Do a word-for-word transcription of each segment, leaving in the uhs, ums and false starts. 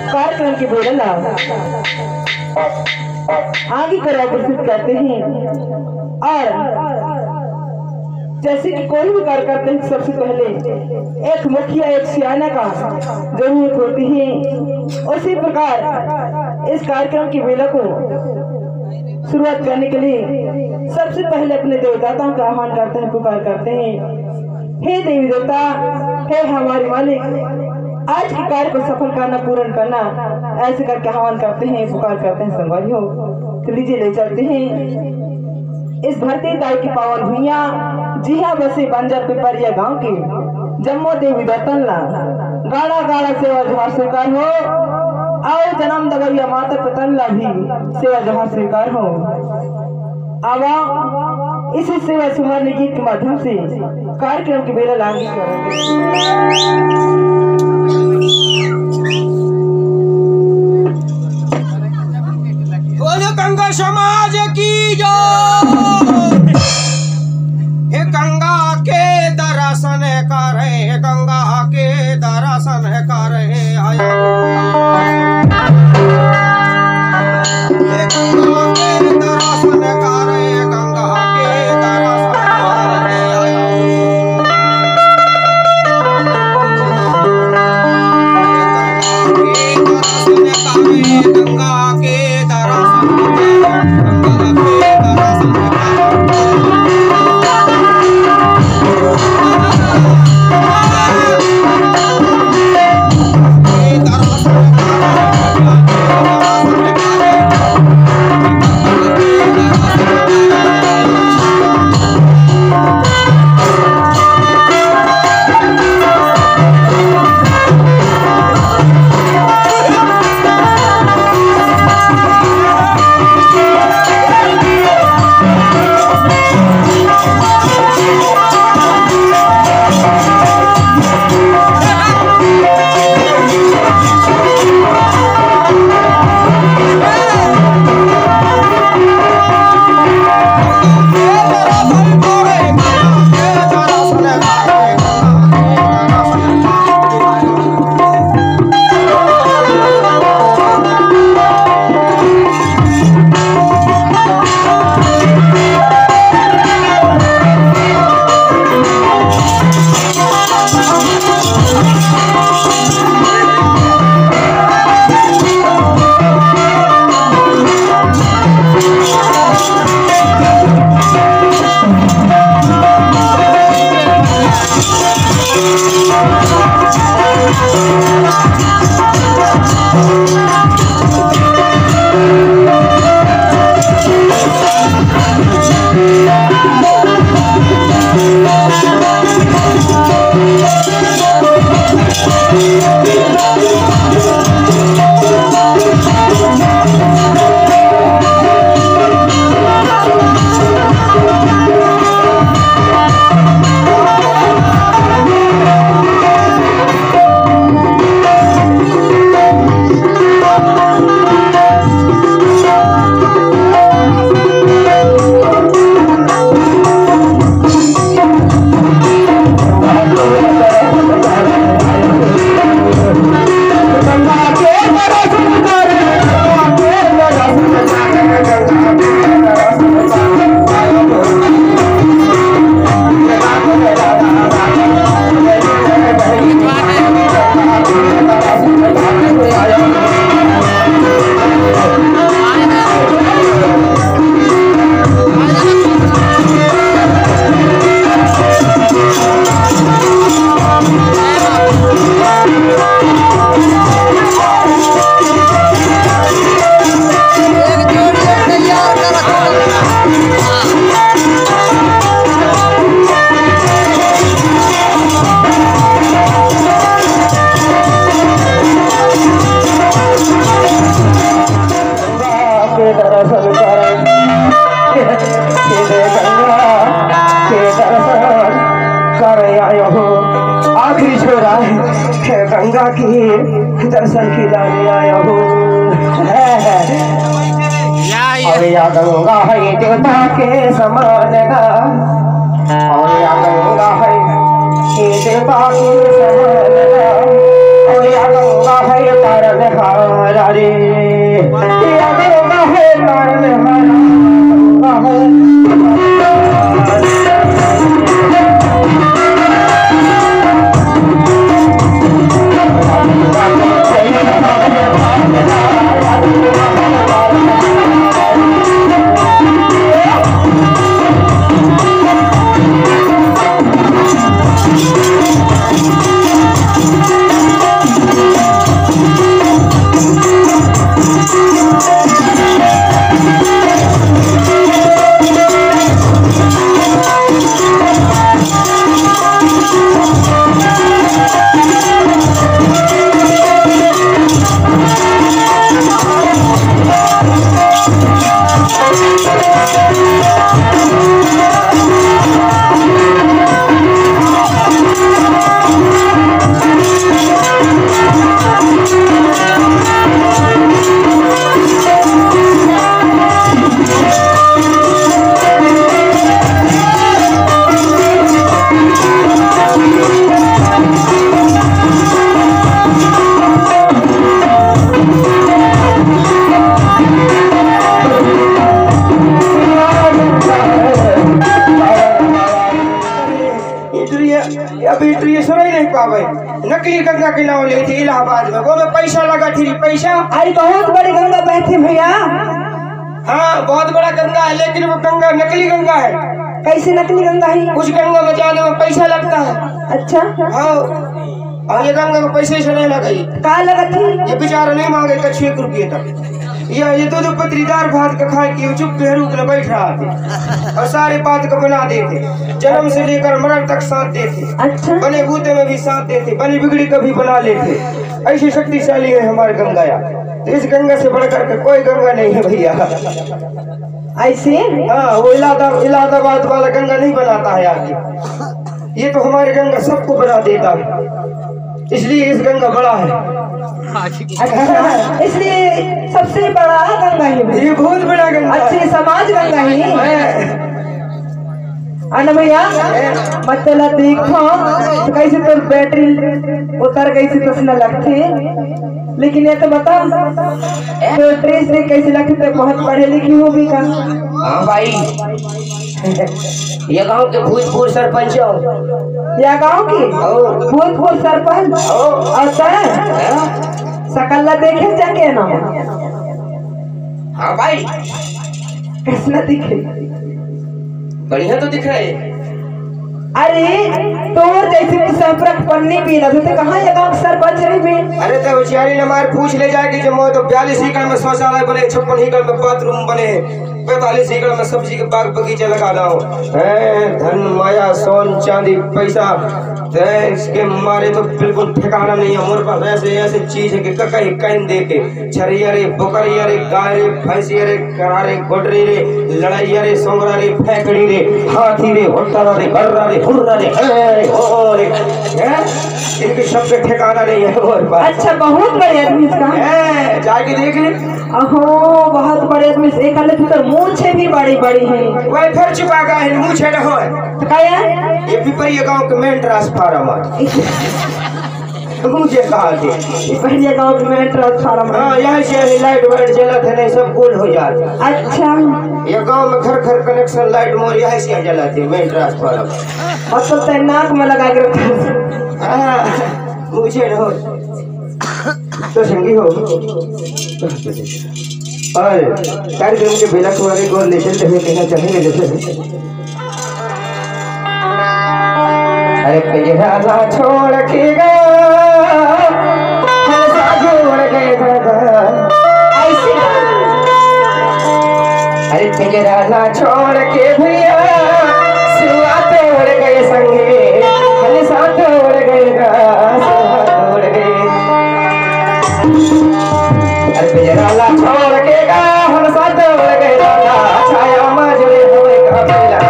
कार्यक्रम के बेरा ला आगे कर अग्रसित करते हैं। और जैसे कि कोई भी कार्य करते हैं, सबसे पहले एक मुखिया, एक सियाना का जरूरत होती है, उसी प्रकार इस कार्यक्रम की बेला को शुरुआत करने के लिए सबसे पहले अपने देवदाताओं का आह्वान करते हैं, पुकार करते हैं। हे देवी देवता, हे हमारे मालिक, आज के कार्य को सफल करना, पूर्ण करना, ऐसे करके आह्वान करते हैं, पुकार करते हैं संगवारी हो। तो लीजिए, ले चलते हैं इस धरती ताई की पावन भुइयां, जिहां बसे बंजर पिपरिया गांव के जम्मो देवी देवतन ला गाड़ा गाड़ा सेवा जोहार स्वीकार हो, अउ जन्म दवैया माता पितन ला भी सेवा जोहार स्वीकार हो। आवा, इसी सेवा सुमरन गीत के माध्यम से कार्यक्रम के बेरा ला आगे करत। बोल गंगा समाज की जय। हे गंगा के दर्शन करे, गंगा के दर्शन करे आयो। हे गंगा के दर्शन करे, गंगा के दर्शन करे आयो। गंगा के दर्शन कर, हे गंगा के दर्शन कर आयो हो। आखिरी छोरा हे गंगा के दर्शन के लाने आयो हो। अरे या गंगा हे देवता के समान गा, अरे या गंगा हे, हे देवता के समान गा, अरे या गंगा हे मरनहारा रे, ये अगोरा हे मरनहारा। इंटरव्यू, अब इंटरव्यू सुनाई नहीं पावे। नकली गंगा के नाम लेथे इलाहाबाद में, वो में पैसा लगा थी, पैसा। अरे, बहुत बड़ी गंगा बहती भैया। हाँ, बहुत बड़ा गंगा है, लेकिन वो गंगा नकली गंगा है। कैसे नकली गंगा है? उस गंगा में जाने में पैसा लगता है। अच्छा। हाँ, और ये गंगा को पैसे से नहीं लगाई। का लगत है? ये बेचारा नहीं मांगे कछु एक रुपये तक। ये, ये दो दो पतरीदार भात का खाए कि चुप के रूप में बैठ रहा थे और सारे बात को बना देते। जन्म से लेकर मरण तक साथ देते। अच्छा। बने बूते में भी साथ देते, बनी बिगड़ी कभी बना लेते। ऐसी शक्तिशाली है हमारे गंगाया। तो इस गंगा से बढ़कर के कोई गंगा नहीं है भैया। ऐसे? हाँ, वो इलाहाबाद, इलाहाबाद वाला गंगा नहीं बनाता है आदमी। ये तो हमारे गंगा सबको बना देता है, इसलिए इस गंगा बड़ा है। अच्छा, इसलिए सबसे बड़ा गंगा है। ये बहुत बड़ा गंगा है। अच्छी समाज गंगा है। है। अन भैया, मतलब देखो, तो कैसे तोर बैटरी उतर गई थी, तसना लगती। लेकिन ये तो बता, तो ड्रेस देख कैसे लगती, तो बहुत पढ़े लिखी होगी का? हाँ भाई, ये गांव के भूतपूर्व सरपंच हो। या गांव की? हो। भूतपूर्व सरपंच? हो। और तैं? हैं? सकल ला देखे जाके ना? हाँ भाई। कैसना दिखे? बढ़िया तो दिख रहे। अरे, तोर जैसे तो संपर्क पन्नी पीला, तो कहाँ ये गांव के सरपंच रही बे? अरे, तो होशियारी न मार, पूछ ले जाके, जब मैं तो बयालीस एकड़ में शौचालय बने, छप्पन एकड़ में बाथरूम बने, पैंतालीस एकड़ में सब्जी के बाग बगीचा लगा दो। हैं, धन, माया, सोन, चांदी, पैसा, तो इसके मारे तो बिल्कुल ठिकाना नहीं है। हमारे पास ऐसे, ऐसे चीज है कि कहीं, कहीं देखे। छरिया रे, बोकरिया रे, गाय रे, भैंसिया रे, करा रे, गोडरी रे, लड़ैया रे, सोंगरा रे, फैकड़ी रे, हाथी रे, होटरा रे, गर्रा रे, हुर्रा रे, हे रे, हो रे, हैं? इनके शब्द ठिकाना नहीं है हमारे पास। अच्छा, बहुत बड़े आदमी इसका। हैं, जाके देख ले। अहो, बहुत बड़े आदमी से। एक हालत तो मूछे भी बड़ी बड़ी है। वह फिर चुका गया है, मूछे न होए। तो क्या है? ये पिपरिया गांव के मेन ट्रांसफार्मर। मुझे कहा थे। ये पहले गांव में ट्रांसफार्मर। हाँ, यहाँ से अभी लाइट वाइट जलत है, नहीं सब गोल हो जात। अच्छा। ये गांव में घर घर कनेक्शन लाइट मोर यहाँ से जलत है, मेन ट्रांसफार्मर। मतलब तैं नाक में लगा के रखा है। हाँ, मुझे न हो। तो संगी हो। और कार्यक्रम के बेला कुमारी को लेकर हुए कहना चाहेंगे जैसे अरे पिंजरा ला छोड़ के गया, हम साथ उड़ गए दादा। ऐसे अरे पिंजरा ला छोड़ के भैया, सुआ तो उड़ गए संगे, हम साथ उड़ गए गा, सुआ तो उड़ गए। अरे पिंजरा ला छोड़ के गा, हम साथ उड़ गए दादा, छाया में जुड़े हुए का बेला।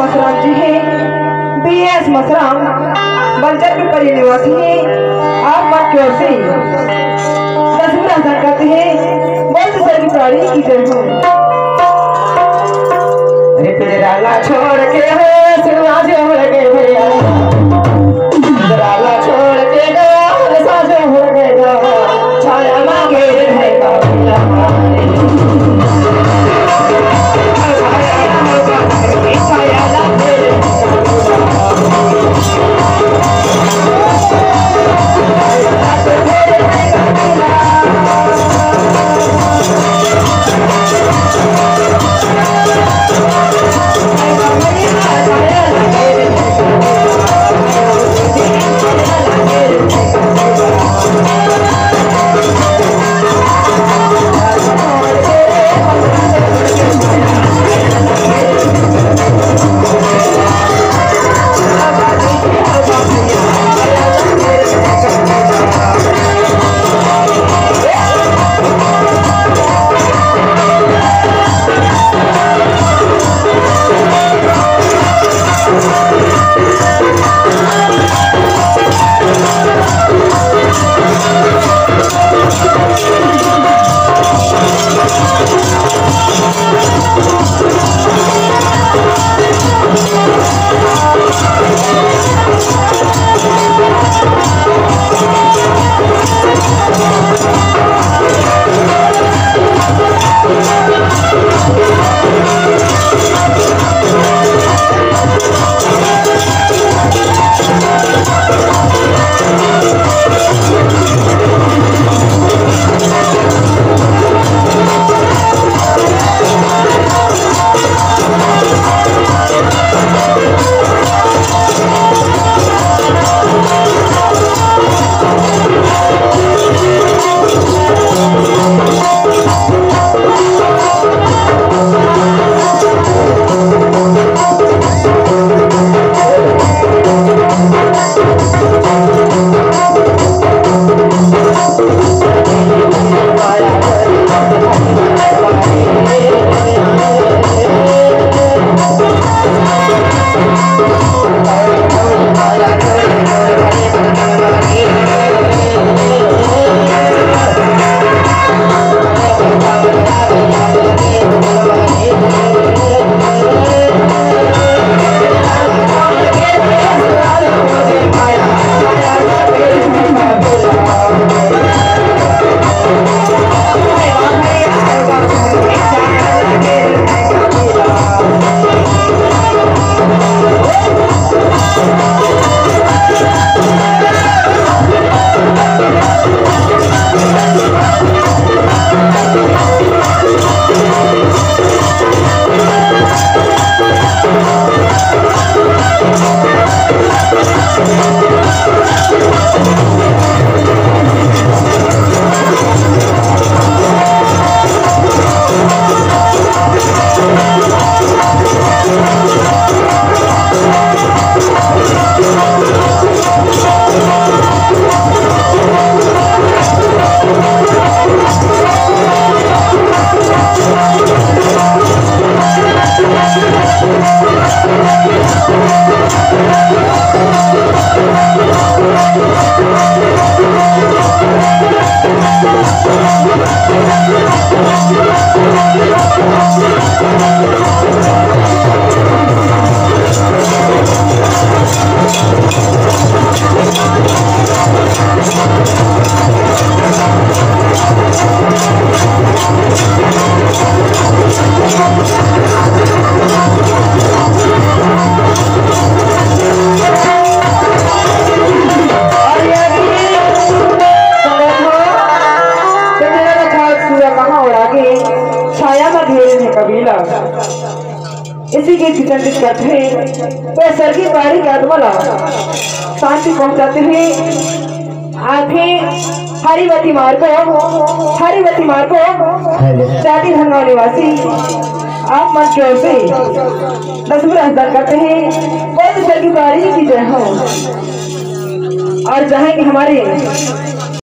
मसराम जी हे, बी एस मसराम, बंजर पिपरिया निवासी हे। आप मन के ओर से दसवीं राजधान करते हे, बोल तो सरगी प्राणी की जय हो। अरे पिंजरा ला छोड़ के हो, सिरवा जोड़ के भैया। पिंजरा ला छोड़ के गाँव सा जोड़ के गाँव, छाया मांगे रे है का भैया। छाया में घेरे हे कबीला। इसी के चितंजित करते हे, तो सरगी प्राणी के आत्मा ला शांति पहुंचाते हे। आथे हरिवती मार्गो, हरिवती मार्गो, हेलो। जाति धनगांव निवासी, आप मन के ओर से दसवीं राजधान करते हे, बोल सरगी प्राणी की जय हो। और जहाँ के हमारे